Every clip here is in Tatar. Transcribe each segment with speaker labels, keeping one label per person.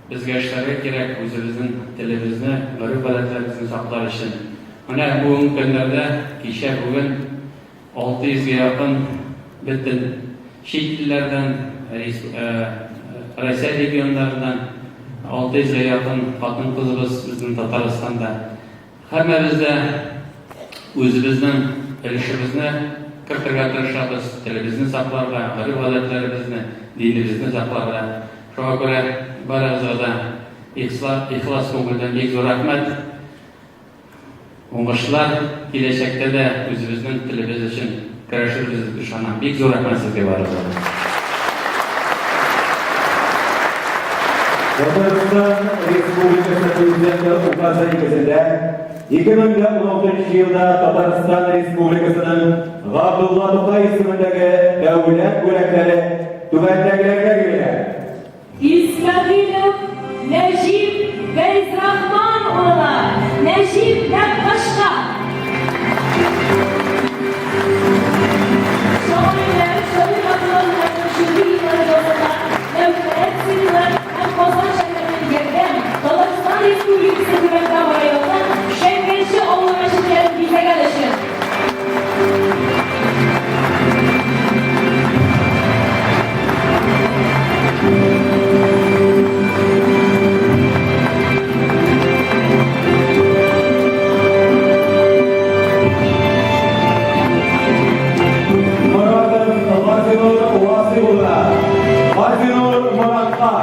Speaker 1: Безгә эшләргә кирәк, үзебезнең телебезне, гореф-гадәтләребезне саклар өчен. Менә бүгенге көннәрдә, кичә, бүген 600 гә якын бөтен чит илләрдән, Россия регионнарыннан 600 гә якын хатын-кызыбыз безнең Татарстанда. Һәммәбез дә үзебезнең өлешебезне кертергә тырышабыз, телебезне сакларга, гореф-гадәтләребезне, динебезне сакларга. Шуңа күрә барыгызга да ихлас күңелдән бик зур рәхмәт. Уңышлар, киләчәктә дә үзебезнең телебез өчен көрәшербез дип ышанам. Бик зур рәхмәт сезгә барыгызга да.
Speaker 2: Татарстан Республикасы Президенты указы нигезендә 2016 елда Татарстан Республикасының Габдулла Тукай исемендәге дәүләт бүләкләре түбәндәгеләргә бирелә.
Speaker 3: Исмәгыйлев Нәҗип Фәйзрахман улына, Нәҗип Нәккашка. Шагыйрьләр Шамил Габдуллин һәм Шүрли еллары язылган Мәүфәрәт циклы һәм Казан шәһәренең Ярдәм, Татарстан Республикасы Түбән Кама районының Шәңгәлче авылы мәчетләрен бизәгән өчен.
Speaker 2: Моратов Газинур Васил улына, Газинур Моратка,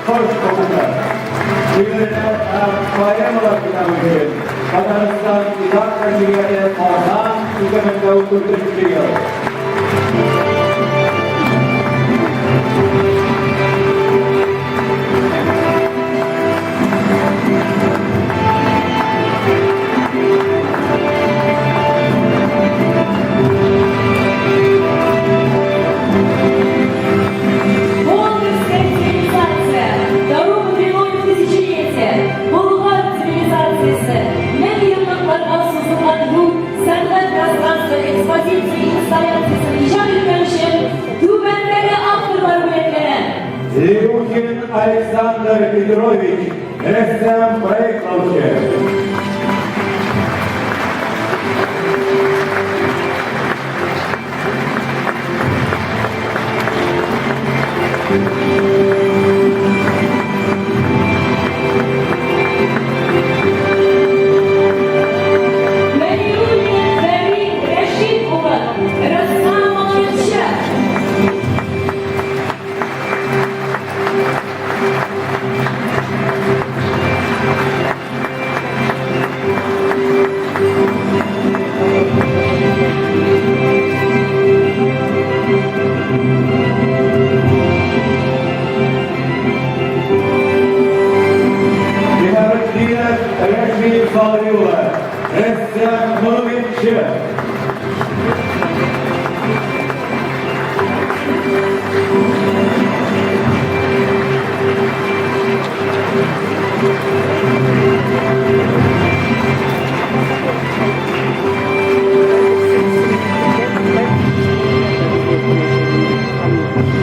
Speaker 2: Кош кокушы. Шигырьләр һәм поэмалар китабы өчен Татарстан Иҗат нәшрияты Казан 2014 ел.
Speaker 3: Монгольская цивилизация, дорога длиной в тысячелетия, Болгар цивилизациясе, мең еллыкларга сузылган юл, сәнгать пространство экспозиция инсталляциясен иҗат иткән өчен түбәндәге авторлар бүләкләнә.
Speaker 2: Леухин Александр Петрович, рәссам, проектлаучы.
Speaker 3: Вәлиуллин Фәрит Рәшит улы, рәссам-макетчы.
Speaker 2: Шиһабетдинов Рәшит Садри улы, рәссам, монументчы.